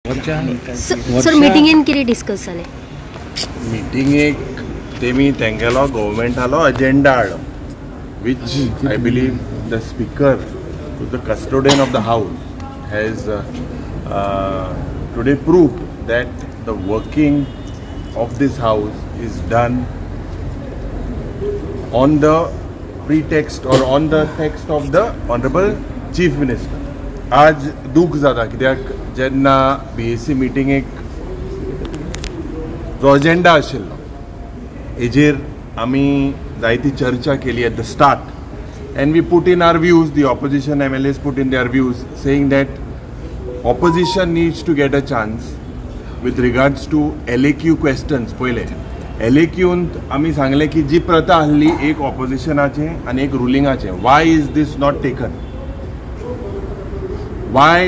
Sir मिटिंगेन कितें discuss जालें? मिटिंगेक तेमी तेंगेलो गव्हर्मेंटालो अजेंडा हाडलो, which I believe the speaker, the custodian of the house, has today proved that the working of this house is done on the pretext or on the text of the Honorable Chief Minister. आज दुःख जाता कित्याक जेन्ना BAC मिटिंगेक जो agenda आशिल्लो हेजेर आमी जायती चर्चा केली at the start, and we put in our views, the opposition MLAs put in their views saying that opposition needs to get a chance with regards to LAQ questions. पयले LAQंत आमी सांगलें की जी प्रथा आहली एक ऑपोजिशनाचें आनी एक रुलिंगाचें, why is this not taken? Why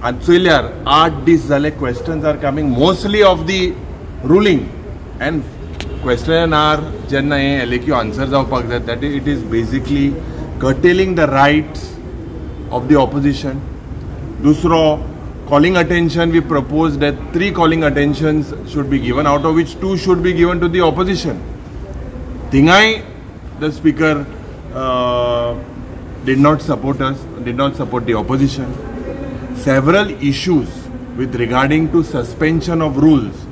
आनी चोयल्यार 8 दीस जाले questions are coming mostly of the ruling and question are जेन्ना हें LAQ answer जावपाक जाय, that it is basically curtailing the rights of the opposition. दुसरो calling attention, we propose that 3 calling attentions should be given, out of which 2 should be given to the opposition. Thingai the speaker did not support us, did not support the opposition. Several issues with regarding to suspension of rules.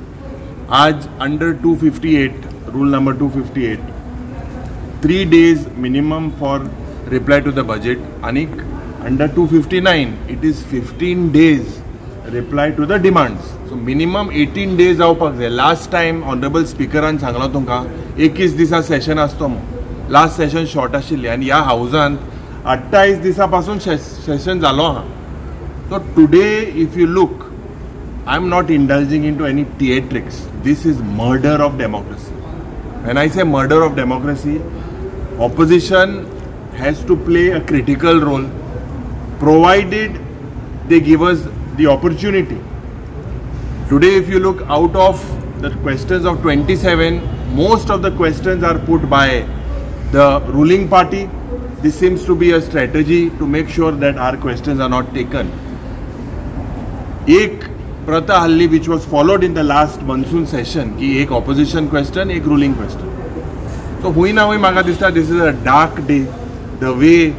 Aaj under 258, rule number 258, 3 days minimum for reply to the budget. Anik under 259, it is 15 days reply to the demands. So minimum 18 days जावपाक जाय. Last time honorable speakeran सांगला तुमकां 21 दिसा session आसतो म्हूण. Last session short आशिल्ली आनी ह्या हावजांत 28 दिसा पासून सेशन जालो आहा. So today if you look, I am not indulging into any theatrics. This is murder of democracy. When I say murder of democracy, opposition has to play a critical role, provided they give us the opportunity. Today if you look, out of the questions of 27, most of the questions are put by the ruling party. This seems to be a strategy to make sure that our questions are not taken. एक प्रथा हल्ली which was followed in the last monsoon session की एक opposition question, एक ruling question. So हुई ना हुई म्हाका दिसता this is a dark day. The way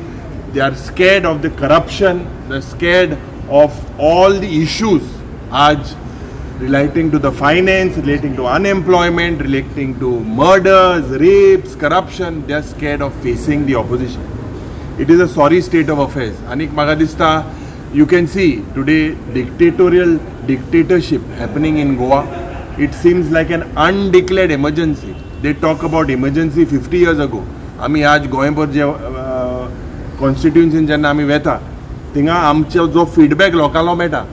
they are scared of the corruption, they are scared of all the issues aaj relating to the finance, relating to unemployment, relating to murders, rapes, corruption. They are scared of facing the opposition. It is a sorry state of affairs. Anik म्हाका दिसता you can see today dictatorial dictatorship happening in Goa. It seems like an undeclared emergency. They talk about emergency 50 years ago. आमी आज गोंयभर जे कॉन्स्टिट्युएन्सीन जेन्ना आमी वेता थिंगा आमचो जो फिडबॅक लोकांलो मेळटा,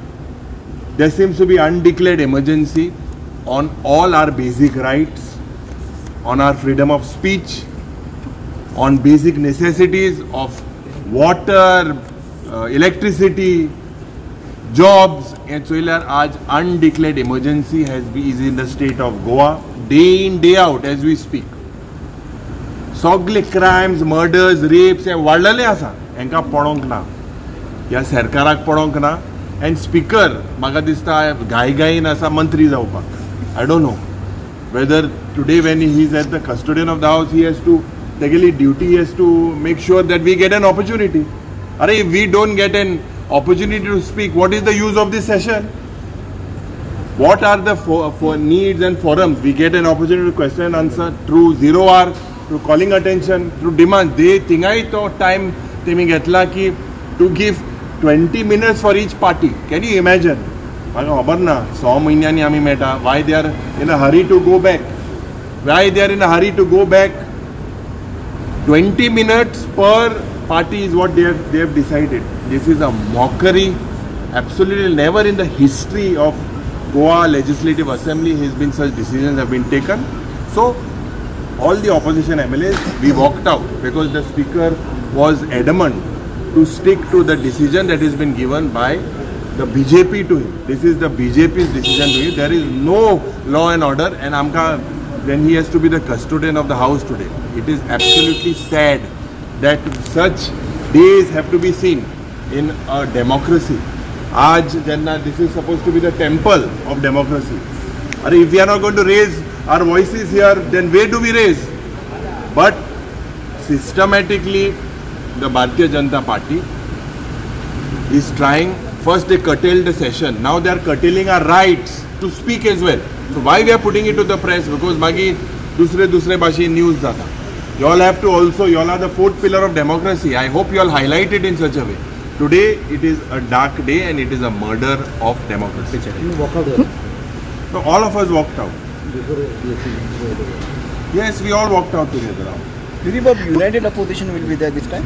there seems to be undeclared emergency on all our basic rights, on our freedom of speech, on basic necessities of water, electricity, jobs. हें चोयल्यार आज undeclared emergency has be is in the state of Goa day in day out as we speak. सगळे crimes, murders, wraps हे वाडलेले आसा. हेंकां पळोवंक ना, ह्या सरकाराक पळोवंक ना. एंड स्पीकर म्हाका दिसता घाईघाईन आसा मंत्री जावपाक. I don't know whether today when he is at the custodian of the house, he has to तेगेली duty has to make sure that we get an opportunity. अरे if we don't get an opportunity to speak, what is the use of this session? What are the for needs and forums? We get an opportunity to question and answer through 0 hour, through calling attention, through demand. They थिंगाय तो time तेमी घेतला की to give 20 minutes for each party. Can you imagine? म्हाका खबर ना 6 म्हयन्यांनी आमी मेळटा. Why they are in a hurry to go back? Why they are in a hurry to go back? 20 minutes per party is what they have decided. This is a mockery. Absolutely never in the history of Goa Legislative Assembly has been such decisions have been taken. So all the opposition MLAs, we walked out because the speaker was adamant to stick to the decision that has been given by the BJP to him. This is the BJP's decision to him. There is no law and order, and Amka, then he has to be the custodian of the house today. It is absolutely sad that such days have to be seen in a democracy. आज जेन्ना this is suppose to be the temple of democracy, अरे if we are not going to raise our voices here, then where do we raise? But systematically the Bharatiya Janata Party is trying. First they curtailed the session, now they are curtailing our rights to speak as well. So why we are putting it to the press? Because मागीर दुसरे दुसरे भाशेन news जाता. You all have to also, you all are the fourth pillar of democracy. I hope you all highlight it in such a way. Today it is a dark day and it is a murder of democracy. So all of us walked out. Yes, we all walked out together. Dilip, united opposition will be there this time?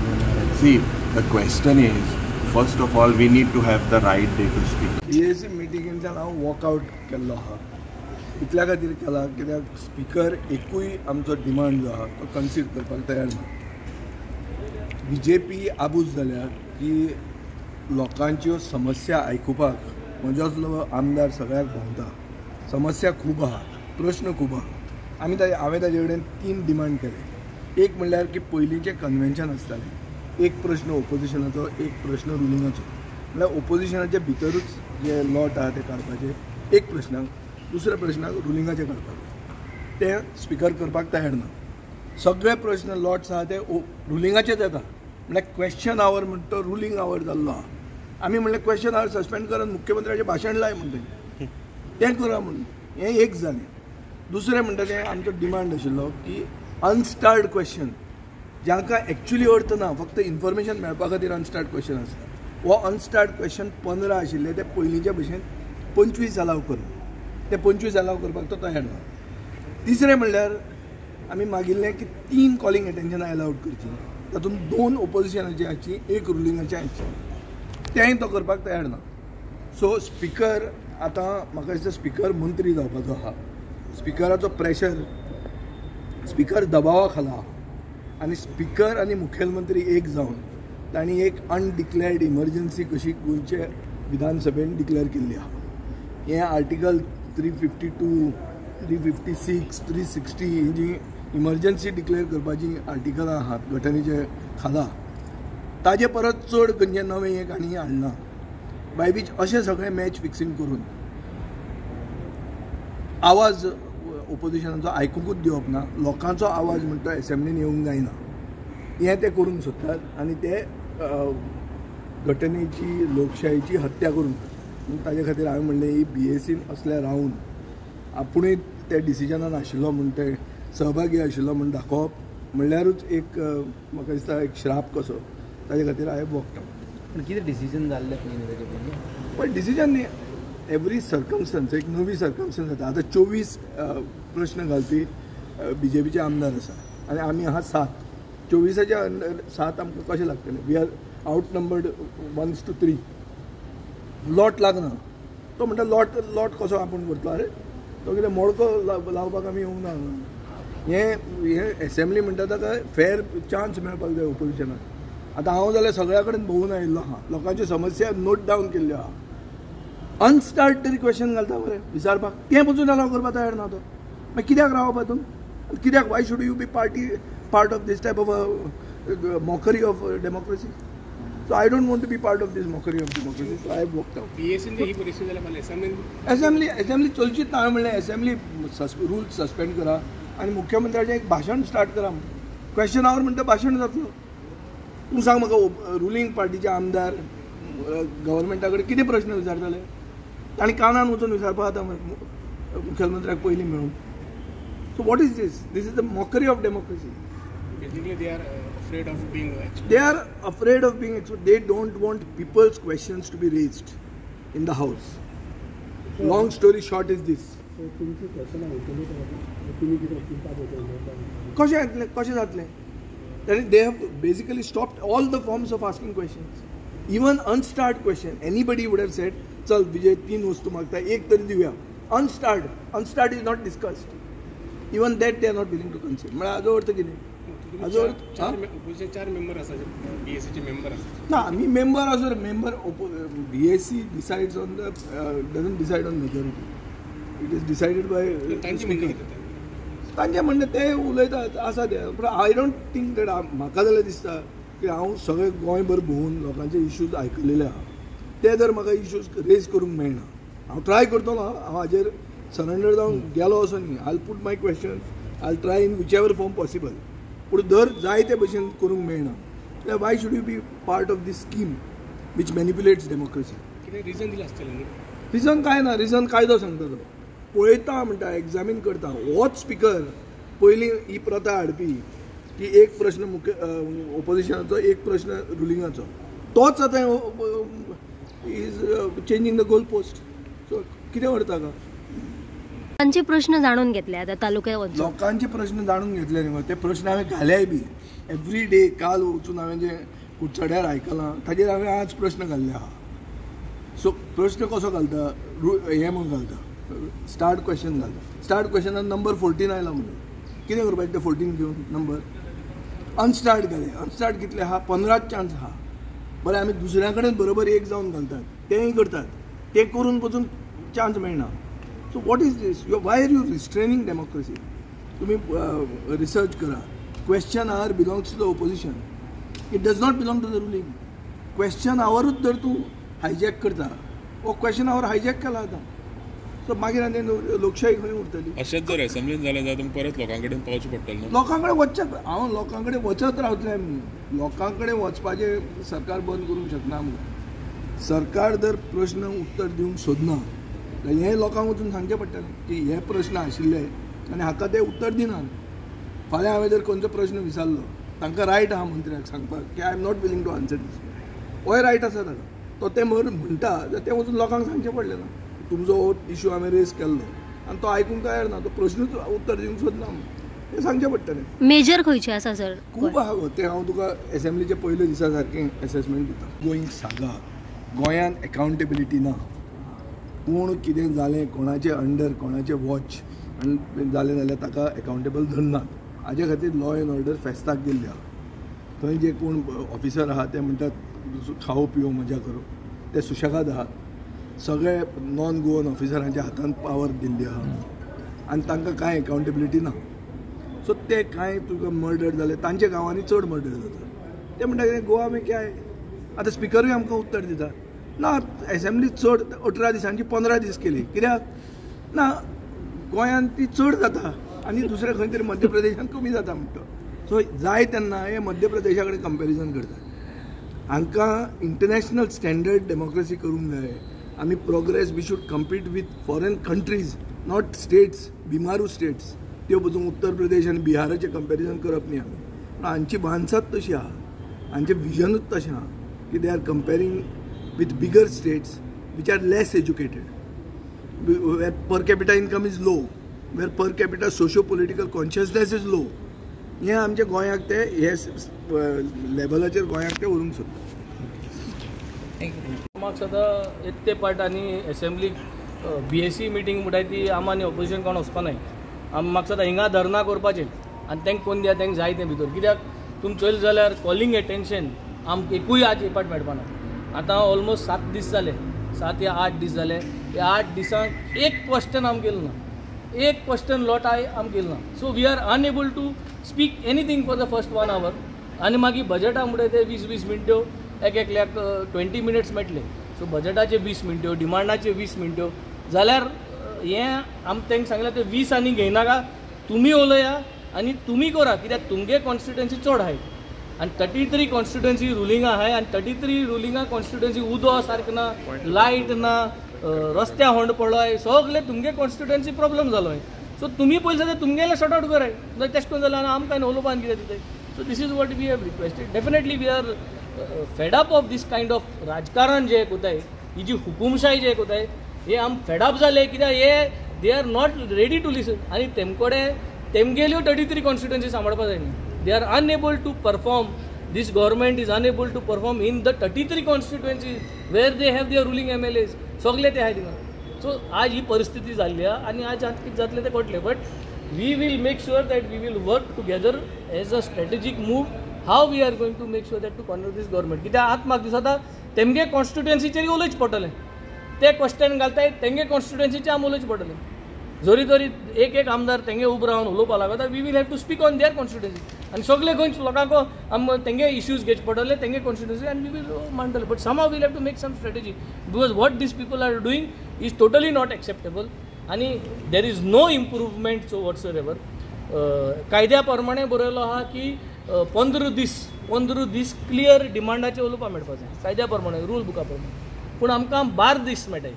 See, the question is, first of all, we need to have the right day to speak. BAC मिटिंगेंतल्यान हांव walkout केल्लो आहा. इतल्या खातीर केला कित्याक speaker एकूय आमचो demand जो आहा तो कन्सीड करपाक तयार ना. बी जे पी आबूज जाल्या की लोकांच्यो समस्या आयकुपाक म्हजोच आमदार सगळ्याक भोंवता. समस्या खूब आहा, प्रश्न खूब आहा. आमी हांवें ताजे कडेन 3 डिमांड केले. एक म्हणल्यार की पयलींचें कन्वेन्शन आसतालें, एक प्रश्न ओपोजिशनाचो, एक प्रश्न रुलिंगाचो, म्हणल्यार ओपोजिशनाच्या भितरूच जे लॉट आहा ते काडपाचे एक प्रश्नाक, दुसऱ्या प्रश्नाक रुलिंगाचे काडपाचे. ते स्पिकर करपाक तयार ना. सगळे प्रश्न लॉट्स आहा ते रुलिंगाचेच येता. म्हणल्यार क्वेश्चन our म्हणटा तो रुलिंग our जाल्लो आहा. आमी म्हणलें क्वेश्चन our suspend करून मुख्यमंत्र्याचें भाशण लाय म्हणटा तें करा म्हणून. हें एक जालें. दुसरें म्हणटा तें आमचो डिमांड आशिल्लो की अनस्टार्ड क्वेश्चन, जांकां एक्चुली अर्थ ना, फक्त इन्फॉर्मेशन मेळपा खातीर अनस्टार्ड क्वेश्चन आसता, हो अनस्टार्ड क्वेश्चन 15 आशिल्ले ते पयलींच्या भशेन 25 अलाव करून, ते 25 अलाव करपाक तो तयार ना. तिसरें म्हणल्यार आमी मागिल्लें की 3 कॉलिंग एटेन्शनां अलावड करचीं, तातूंत 2 ओपोजिशनाची आसची, 1 रुलिंगाची आसची, तेंय तो करपाक तयार ना. सो स्पिकर आतां म्हाका दिसता स्पिकर मंत्री जावपाचो आहा. स्पिकराचो प्रेशर, स्पिकर दबावा खाला आहा आनी स्पिकर आनी मुखेलमंत्री एक जावन तांणी एक अनडिक्लेअर्ड इमर्जन्सी कशी गोंयचे विधानसभेन डिक्लेअर केल्ली आहा. हें आर्टिकल 352, 356, 360 ही जी इमर्जन्सी डिक्लेअर करपाची आर्टिकलां आहात घटनेचे खाला, ताजे परत चड खंयचें नवें एक आनी हाडना. बाय वीच अशें सगळें मॅच फिक्सिंग करून आवाज ओपोजिशनाचो आयकुंकूच दिवप ना, लोकांचो आवाज म्हणटा एसेंब्लीन येवंक जायना, हें ते करूंक सोदतात आनी ते घटनेची, लोकशाहीची हत्या करूंक. ताजे खातीर हांवें म्हणलें ही बीएसीन असल्या रावन आपुणूय त्या डिसिजनान आशिल्लो म्हूण, ते सहभागी आशिल्लो म्हूण दाखोवप म्हणल्यारूच एक म्हाका दिसता एक श्राप कसो. ताजे खातीर हांवें वॉकड आवट. पूण कितें डिसिजन जाल्लें पयलीं ताजे पयलीं? पण डिसिजन न्ही, एवरी सर्कमस्टन्स एक नवी सर्कमस्टन्स जाता. आतां 24 प्रश्न घालपी बी जे पीचे आमदार आसा आनी आमी आहा 7. 24च्या अंडर 7 आमकां कशें लागतलें? We are outnumbered 1:3. Lot लागना. तो म्हणटा लॉट लॉट कसो आपूण करतलो? अरे तो कितें मोडको लावपाक आमी येवंक ना. हें हें एसेंब्ली म्हणटा ताका फेर चान्स मेळपाक जाय ओपोजिशनाक. आतां हांव जाल्यार सगळ्या कडेन भोंवून आयिल्लो आहा, लोकांच्यो समस्या नोट डावन केल्ल्यो आहा. अनस्टार्ड तरी क्वेश्चन घालता मरे विचारपाक, तें पसून अलाव करपाक तयार ना तो. मागीर कित्याक रावप हातूंत? कित्याक why should you be part of this type of mockery of democracy? So I don't want to be part of this mockery of democracy. So I have walked out. बीएसीन ही परिस्थिती जाल्यार असेंब्ली असेंब्ली चलचीच ना. हांवें म्हणलें assembly rule suspend करा आनी मुख्यमंत्र्याचें एक भाशण start करा. क्वेश्चन our म्हणटा भाशण जातलो. तूं सांग म्हाका, रुलिंग पार्टीचे आमदार गव्हर्मेंटा कडेन कितें प्रश्न विचारतले? तांणी कानान वचून विचारपाक आतां मुखेलमंत्र्याक पयलीं मेळून. So what is this? This is the mockery of democracy. Basically they are afraid of being exposed. They are afraid of being exposed. They don't want people's questions to be raised in the house. Long story short is this. कशें येतलें, कशें जातलें? They have basically stopped all the forms of asking questions. Even unstarred question. Anybody would have said, चल विजय 3 वस्तू मागता, एक तरी दिवया. Unstarred. Unstarred is not discussed. Even that they are not willing to consider. म्हळ्यार हाजो अर्थ कितें? चार मेंबर आसा, बीएसीचे मेंबर आसा ना, आमी मेंबर आसो. Member BAC decides on the doesn't decide on majority. It is decided by speaker. तांचें म्हणणें ते उलयतात आसा तें. पूण I don't think that. म्हाका जाल्यार दिसता की हांव सगळें गोंयभर भोंवून लोकांचे इश्यूज आयकलेले आहा. ते जर म्हाका इश्यूज रेज करूंक मेळना, हांव ट्राय करतलो. हांव हाजेर सरेंडर जावन गेलो असो न्ही. I put my questions, I try in whichever form possible. पूण जर जाय ते भशेन करूंक मेळना जाल्यार why should you be part of this scheme which manipulates democracy? कितें रिजन दिलां आसतलें न्ही? रिजन कांय ना, रिजन कायदो सांगता तो. पळयता म्हणटा, एग्जामीन करता. होच स्पिकर पयलीं ही प्रथा हाडपी की एक प्रश्न मुख्य ओपोजिशनाचो, एक प्रश्न रुलिंगाचो, तोच आतां is changing the goal post. So कितें करता का? लोकांचे प्रश्न जाणून घेतले आता तालुक्यात, लोकांचे प्रश्न जाणून घेतले न्ही, ते प्रश्न हांवें घाल्याय बी एवरी डे. काल वचून हांवें जे कुडचड्यार आयकलां ताजेर हांवें आज प्रश्न घाल्ले आहा. सो प्रश्न कसो घालता, हें म्हूण घालता, स्टार्ट क्वेश्चन घालता. स्टार्ट क्वेश्चनान नंबर 14 आयला म्हणून कितें करपाचें तें 14 घेवन नंबर अनस्टार्ट घाले. अनस्टार्ट कितले आहा, 15 चान्स आहा. बरें, आमी दुसऱ्या कडेन बरोबर एक जावन घालतात, तेंय करतात, ते करून पसून चान्स मेळना. So what is this? Why are you restraining democracy? तुमी रिसर्च करा. Question hour belongs to the opposition, it does not belong to the ruling. Question आवरूच जर तूं हायजॅक करता, हो क्वेश्चन our hijack केला आतां. सो मागीर आनी लोकशाही खंय उरतली? अशेंच जर असेंब्लीन जालें जाल्यार तुमकां परत लोकां कडेन पावचें पडटलें न्हू? लोकां कडेन वचचें, हांव लोकां कडेन वचत रावतलें. लोकां कडेन वचपाचें सरकार बंद करूंक शकना आमकां. सरकार जर प्रश्न उत्तर दिवंक सोदना जाल्यार हें लोकांक वचून सांगचें पडटलें की हे प्रश्न आशिल्ले आनी हाका ते उत्तर दिनात. फाल्यां हांवें जर खंयचो प्रश्न विचारलो, तांकां रायट आहा मंत्र्याक सांगपाक की I am not willing to answer this. होय रायट आसा ताका, तो तें म्हणटा जाल्यार तें वचून लोकांक सांगचें पडलें ना. तुमचो हो इशू हांवें रेज केल्लो आनी तो आयकूंक तयार ना, तो प्रश्नूच उत्तर दिवंक सोदना, हें सांगचें पडटलें. मेजर खंयचे आसा सर? खूब आहा गो, तें हांव तुका एसेंब्लीचे पयले दिसा सारकें एसेसमेंट दिता. गोईंग सागा, गोंयांत एकाउंटेबिलिटी ना. कोण कितें जालें, कोणाचे अंडर, कोणाचे वॉच आनी जालें जाल्यार ताका एकाउंटेबल धरनात. हाजे खातीर लॉ एंड ऑर्डर फेस्ताक गेल्ली आहा. थंय जे कोण ऑफिसर आहा ते म्हणटात खाओ पियो मजा करो, ते सुशेगाद आहात. सगळे नॉन गोवन ऑफिसरांच्या हातान पावर दिल्ली आहा आनी तांकां कांय एकाउंटेबिलिटी ना. सो ते कांय तुका मर्डर जाले, तांच्या गांवांनी चड मर्डर जाता. ते म्हणटा कितें गोवा में क्या है. आतां स्पिकरूय आमकां उत्तर दिता ना, एसेंब्ली चड 18 दिसांची 15 दीस केली कित्याक ना, गोंयांत ती चड जाता आनी दुसऱ्या खंय तरी मध्य प्रदेशांत कमी जाता म्हणटा. सो जाय तेन्ना हे मध्य प्रदेशा कडेन कंपेरिजन करतात. हांकां इंटरनॅशनल स्टँडर्ड डेमोक्रेसी करूंक जाय. आमी progress, we should compete with foreign countries, not states, बिमारू states. त्यो पसून उत्तर प्रदेश आनी बिहाराचें कंपेरिजन करप न्ही आमी. पूण हांची वान्साच तशी आहा, हांचें विजनूच तशें आहा की they are comparing with bigger states which are less educated, where per capita income is low, where per capita socio political consciousness is low. हें आमच्या गोंयाक ते हे लेवलाचेर गोंयाक ते व्हरूंक सोदता. म्हाका सदां येते पाट आनी एसेंब्लीक बीएसी मिटींग म्हणटाय ती आम आनी ऑपोजिशन कोण वचपा नाय. आम म्हाका सदां हिंगा धरना करपाचें आनी तांकां कोण दिया, तांकां जाय तें भितर. कित्याक तुमी चोयलें जाल्यार कॉलिंग एटेन्शन आमकां एकूय आज एक पाट मेळपाना. आतां ऑलमोस्ट 7 दीस जाले, 7 या 8 दीस जाले. ह्या 8 दिसांक एक क्वेश्चन आमकां केलो ना, एक क्वेश्चन लॉट I आमकां केलो ना. So we are unable to speak anything for the first 1 hour. आनी मागीर बजेटा म्हणटाय ते 20-20 मिनट्यो, एक एकल्याक 20 मिनट्स मेळटले. सो बजेटाचे 20 मिनट्यो, डिमांडाचे 20 मिनट्यो जाल्यार हें आम तांकां सांगलें ते 20 आनी घेयनाका, तुमी उलया आनी तुमी करा, कित्याक तुमगे कॉन्स्टिट्युएन्सी चड आहाय आनी 33 कॉन्स्टिट्युएन्सी रुलिंगां आहाय आनी 33 रुलिंगां कॉन्स्टिट्युएन्सी उदक सारकें ना, लायट ना, रस्त्या होंड पडलोय, सगळे तुमगे कॉन्स्टिट्युएन्सी प्रॉब्लम जालो. सो तुमी पयलीं जाल्यार तुमगेलें सॉर्ट आवट कराय, तेश करून जाल्यार आमकां आनी उलोवपाक कितें दिताय. So this is what we have requested. Definitely we are fed up of this kind of राजकारण जे कोताय, ही जी हुकुमशाही जे कोताय, हे आम फेड अप जाले. कित्याक हे they are not ready to listen. आनी तेमकोडे तेमगेल्यो 33 कॉन्स्टिट्युएन्सी सांबाळपा जाय न्ही. They are unable to perform. This government is unable to perform in the 33 constituencies where they have their ruling MLAs. सगळे ते आहाय थिंगा. सो आज ही परिस्थिती जाल्ली आहा आनी आज आतां कितें जातलें तें कळटलें. But we will make sure that we will work together as a strategic move how we are going to make sure that to corner this government. कित्याक आतां म्हाका दिसता तेमगे कॉन्स्टिट्युएन्सीचेर उलोवचें पडटलें, ते क्वेश्चन घालताय तेंगे कॉन्स्टिट्युएन्सीचेर आमी उलोवचें पडटलें. जरी तरी एक एक आमदार तेंगे उबो रावन उलोवपाक लागता, we will have to speak on their constituency. आनी सगळे गोंयच्या लोकांक आम तेंगे इश्यूज घेवचे पडटले, तेंगे कॉन्स्टिट्युन्सी, आनी we will मांडटले. But somehow we'll have to make some strategy because what these people are doing is totally not acceptable आनी there is no improvement so whatsoever. कायद्या प्रमाणे बरयलो आहा की 15 दीस 15 दीस क्लियर डिमांडाचे उलोवपाक मेळपाक जाय कायद्या प्रमाणे, रूल बुका प्रमाणे. पूण आमकां 12 दीस मेळटाय.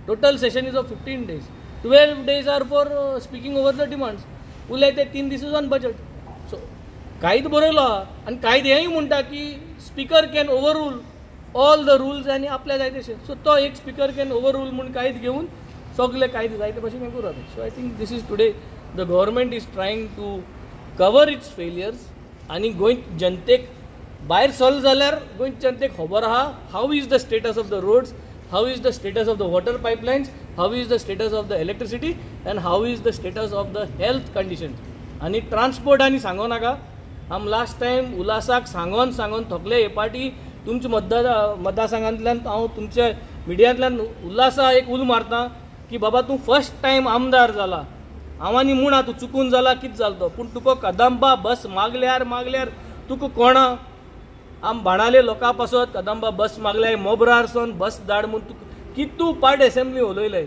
Total session is of 15 days. 12 days are for speaking over the demands. उरले ते 3 दीस is on budget. सो कायदो बरयलो आहा आनी कायदे हेंय म्हणटा की speaker can overrule all the rules आनी आपल्या जाय तशें. सो तो एक स्पिकर can overrule म्हूण कायदो घेवन सगळे कायदे जायते भशेन हें करूं. So I think this is today the government is trying to cover its failures आनी गोंय जनतेक भायर सरलो जाल्यार गोंय जनतेक खबर आहा how is the status of the roads, how is the status of the water pipelines, how is the status of the electricity and how is the status of the health condition. आनी transport आनी सांगो नाका. आम last time उल्हासाक सांगोन सांगोन थकले. हे party तुमच्या मतदारसंघांतल्यान हांव तुमच्या मिडियांतल्यान उल्हासा एक उल मारता की बाबा तूं फर्स्ट टायम आमदार जाला, हांव आनी म्हूण तूं चुकून जाला कितें जालो तो, पूण तुका कदंबा बस मागल्यार मागल्यार तुका कोणा आम बाणाले लोकां पासत कदंबा बस मागल्यार मोबरार सन बस धाड म्हूण तुका कितू पार्ट एसेंब्ली उलयले.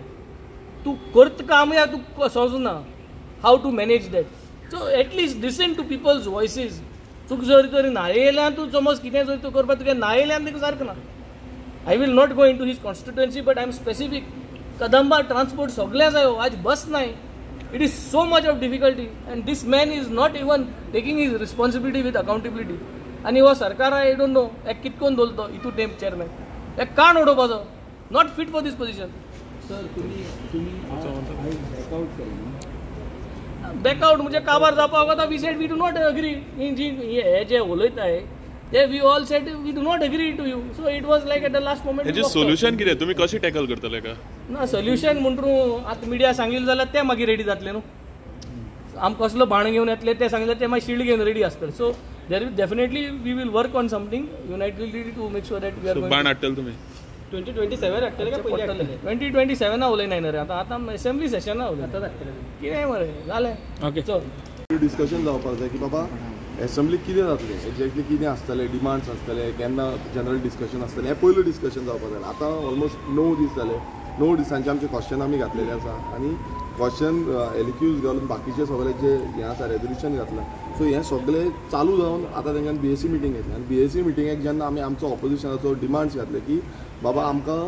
तूं करता काम या तुका समजना how to manage that. So at least listen to people's voices. तुका जर तरी नायल्यान तूं समज कितें जर तूं करपाक तुका नायल्यान तुका सारकें ना. I will not go into his constituency but I am specific. Kadamba transport सगळ्या जायो, आज बस नाय. It is so much of difficulty and this man is not even taking his responsibility with accountability. आनी हो सरकार I don't know एक कितकोन दवरलो इतू तेंप चेअरमॅन एक काण उडोवपाचो, not fit for this position. Sir तुमी बॅकआउट केलें न्हू? बॅकआउट म्हणजे काबार जावपाक वता. We said we do not agree. जी हे जे उलयताय ते we all said we do not agree to you. So it was like at the last moment. हेजें सोल्युशन कितें, तुमी कशें टॅकल करतले का? ना सोल्युशन म्हणटू आतां मिडिया सांगिल्लें जाल्यार ते मागीर रेडी जातले न्हू. आम कसलो बाण घेवन येतले ते सांगले ते मागीर शिल्ड घेवन रेडी आसतले. So there is definitely we will work on something unitedly to make sure that we are बाण हाडटले तुमी 2027 हाडटले काय पयलीं हाडटले? 2027 उलयनाय न्ही रे आतां, आतां एसेंब्ली सेशना उलयता कितें मरे जालें. ओके चल डिस्कशन जावपाक जाय की बाबा एसेंब्ली कितें जातलें, एक्झॅक्टली कितें आसतलें, डिमांड्स आसतले, केन्ना जनरल डिस्कशन आसतलें, हें पयलू डिस्कशन जावपाक जाय. आतां ऑलमोस्ट 9 दीस जाले, 9 दिसांचे आमचे क्वेश्चन आमी घातलेले आसा आनी क्वेश्चन एलक्यूज घालून बाकीचे सगळे जे हें आसा रेजोल्युशन घातलां. सो हें सगळें चालू जावन आतां तेंच्यान बीएसी मिटींग घेतली आनी बीएसी मिटिंगेक जेन्ना आमी आमचो ऑपोजिशनाचो डिमांड्स घातले की बाबा आमकां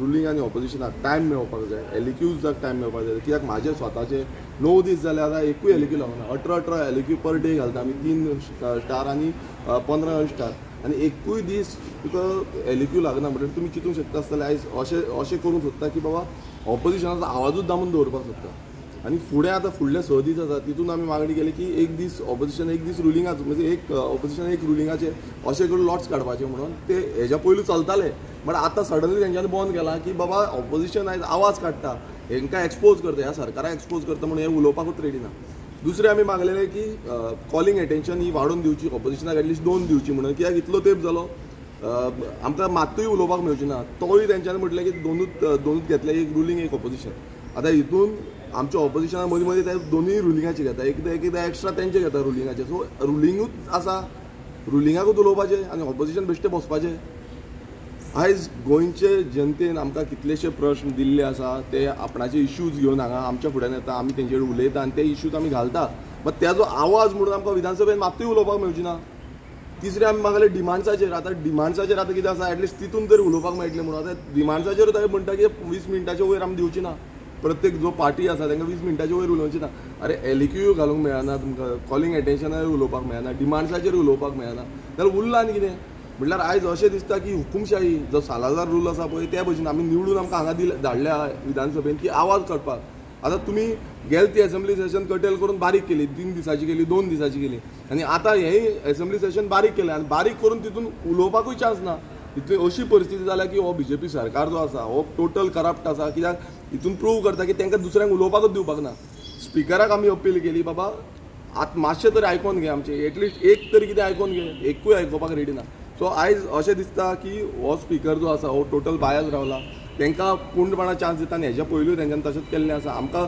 रुलींग आनी ऑपोजिशनाक टायम मेळोवपाक जाय, एलक्यूजाक टायम मेळोवपाक जाय. कित्याक म्हाजे स्वताचे 9 दीस जाले आतां एकूय एलक्यू लागना. 18 एलक्यू पर डे घालता आमी, 3 स्टार आनी 15 स्टार, आनी एकूय दीस तुका एलक्यू लागना. म्हणल्यार तुमी चिंतूंक शकता आसतले आयज अशें अशें करूंक सोदता की बाबा ऑपोजिशनाचो आवाजूच दामून दवरपाक सोदता. आनी फुडें आतां फुडले 6 दीस आसा तितून आमी मागणी केली की एक दीस ऑपोजिशन एक दीस रुलिंगाचो, म्हणजे एक ऑपोजिशन एक रुलिंगाचे अशें करून लॉट्स काडपाचे म्हणून ते हेज्या पयलू चलताले. बट आतां सडनली तेंच्यांनी बंद केलां की बाबा ऑपोजिशन आयज आवाज काडटा, हेंकां एक्सपोज करता, ह्या सरकाराक एक्सपोज करता म्हणून हें उलोवपाकूच रेडी ना. दुसरें आमी मागलेलें की कॉलिंग एटेन्शन ही वाडोवन दिवची, ऑपोजिशनाक एटलिस्ट 2 दिवची म्हणून. कित्याक इतलो तेंप जालो आमकां मात्तूय उलोवपाक मेळची ना. तोय तेंच्यांनी म्हटलें की दोनूच घेतले, एक रुलींग एक ऑपोजिशन. आतां हितून आमच्या ऑपोजिशना मदीं मदीं ते दोनूय रुलिंगाचे घेता, एकदां एकदां एक्स्ट्रा तेंचे घेता रुलिंगाचे. सो रुलिंगूच आसा, रुलिंगाकूच उलोवपाचें आनी ऑपोजिशन बेश्टें बसपाचें. आयज गोंयचे जनतेन आमकां कितलेशे प्रश्न दिल्ले आसा, ते आपणाचे इश्यूज घेवन हांगा आमच्या फुड्यान येता, आमी तेंचे कडेन उलयता आनी ते इश्यूज आमी घालता. बट तेजो आवाज म्हणून आमकां विधानसभेन मात्तूय उलोवपाक मेळची ना. तिसरें आमी मागलें डिमांड्साचेर. आतां डिमांड्साचेर आतां कितें आसा एटलिस्ट तितून तरी उलोवपाक मेळटलें म्हणून. आतां डिमांड्साचेरूच हांवें म्हणटा की 20 मिनटाचे वयर आमी दिवची ना. प्रत्येक जो पार्टी आसा तांकां 20 मिनटाचे वयर उलोवची ना. अरे एलक्यू घालूंक मेळना तुमकां, कॉलिंग एटेन्शनार उलोवपाक मेळना, डिमांड्साचेर उलोवपाक मेळना, जाल्यार उरलां आनी कितें? म्हटल्यार आयज अशें दिसता की हुकुमशाही जो सालाजार रूल आसा पळय त्या भशेन आमी निवडून आमकां हांगा दिल धाडल्या विधानसभेन की आवाज काडपाक. आतां तुमी गेल ती एसेंब्ली सेशन कटेल करून बारीक केली, 3 दिसाची केली, 2 दिसाची केली, आनी आतां हेंय एसेंब्ली सेशन बारीक केलें आनी बारीक करून तितून उलोवपाकूय चान्स ना. इतली अशी परिस्थिती जाल्या की हो बीजेपी सरकार जो आसा हो टोटल करप्ट आसा. कित्याक हितून प्रूव करता की तांकां दुसऱ्यांक उलोवपाकूच दिवपाक ना. स्पिकराक आमी अपील केली बाबा आतां मातशें तरी आयकोन घे आमचें, एटलिस्ट एक तरी कितें आयकोन घे, एकूय आयकोपाक रेडी ना. सो आयज अशें दिसता की हो स्पिकर जो आसा हो टोटल बायज रावला. तांकां पूर्णपणान चान्स दिता आनी हेज्या पयलूय तेंच्यांनी तशेंच केल्लें आसा. आमकां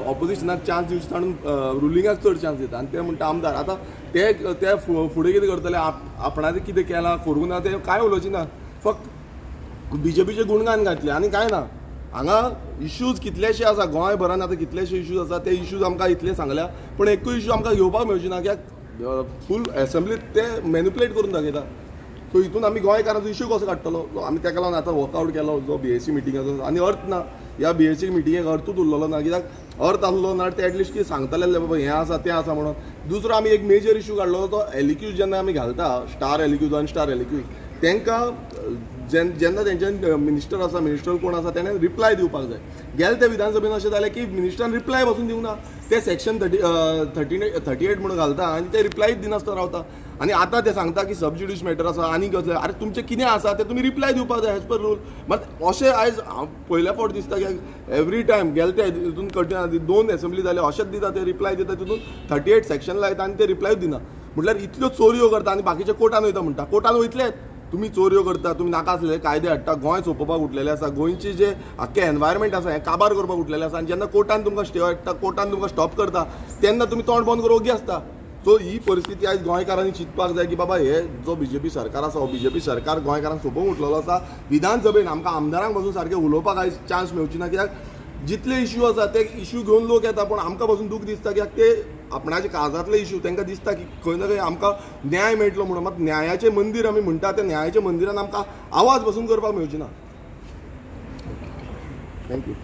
ऑपोजिशनाक चान्स दिवचे ताणून रुलिंगाक चड चान्स दिता आनी ते म्हणटा आमदार आतां ते ते फुडें कितें करतले, आपणाचें कितें केलां करूंक ना तें कांय उलोवचें ना, फक्त बीजेपीचें गुणगान घातलें आनी कांय ना. हांगा इश्यूज कितलेशे आसा गोंयभरान, आतां कितलेशे इश्यूज आसा, ते इश्यूज आमकां इतले सांगल्या पूण एकूय इश्यू आमकां घेवपाक मेळची ना कित्याक फूल एसेंब्लीत ते मॅनिपुलेट करून दाखयता. सो हितून आमी गोंयकारांचो इश्यू कसो काडटलो? आमी ताका लागून आतां वॉकआवट केलो जो बीएसी मिटिंगाचो आनी अर्थ ना ह्या बीएसी मिटिंगेक अर्थूच उरलेलो ना, कित्याक अर्थ आसलो ना ते एटलिस्ट कितें सांगतले बाबा हें आसा तें आसा म्हणून. दुसरो आमी एक मेजर इश्यू काडलो तो एलिक्यूज जेन्ना आमी घालता स्टार एलिक्यूज अनस्टार एलिक्यूज तांकां जेन्ना तेंच्यान मिनिस्टर आसा, मिनिस्टर कोण आसा तेणें रिप्लाय दिवपाक जाय. गेले ते विधानसभेन अशें जालें की मिनिस्टरान रिप्लाय पासून दिवंक ना, ते सेक्शन 38 म्हणून घालता आनी ते रिप्लायच दिनासतना रावता. आनी आतां ते सांगता की सब ज्युडिस मॅटर आसा आनी कसलें, आरे तुमचें कितें आसा तें तुमी रिप्लाय दिवपाक जाय एज पर रूल. मात अशें आयज पयल्या फावट दिसता की एवरी टायम गेले ते हितून कठीण 2 एसेंब्ली जाले अशेंच दिता ते रिप्लाय दिता, तितून 38 सेक्शन लायता आनी ते रिप्लायूच दिना. म्हटल्यार इतल्यो चोरयो करता आनी बाकीचे कोर्टान वयता म्हणटा, कोर्टान वयतलेच तुमी चोरयो करता, तुमी नाका आसलेले कायदे हाडटा, गोंय सोंपोवपाक उठलेले आसा, गोंयचे जे आख्खे एनवायरमेंट आसा हें काबार करपाक उठलेलें आसा. आनी जेन्ना कोर्टान तुमकां स्टे हाडटा, कोर्टान तुमकां स्टॉप करता तेन्ना तुमी तोंड बंद करून ओगी आसता. सो ही परिस्थिती आयज गोंयकारांनी चिंतपाक जाय की बाबा हे जो बीजेपी सरकार आसा हो बीजेपी सरकार गोंयकारांक सोंपोवंक उठलेलो आसा. विधानसभेन आमकां आमदारांक पासून सारकें उलोवपाक आयज चान्स मेळची ना, कित्याक जितले इश्यू आसा ते इश्यू घेवन लोक येता पूण आमकां पासून दूख दिसता कित्याक ते आपणाचे काळजांतले इश्यू तांकां दिसता की खंय ना खंय आमकां न्याय मेळटलो म्हणून. मात न्यायाचें मंदीर आमी म्हणटा त्या न्यायाच्या मंदिरान आमकां आवाज पासून करपाक मेळची ना. Thank you.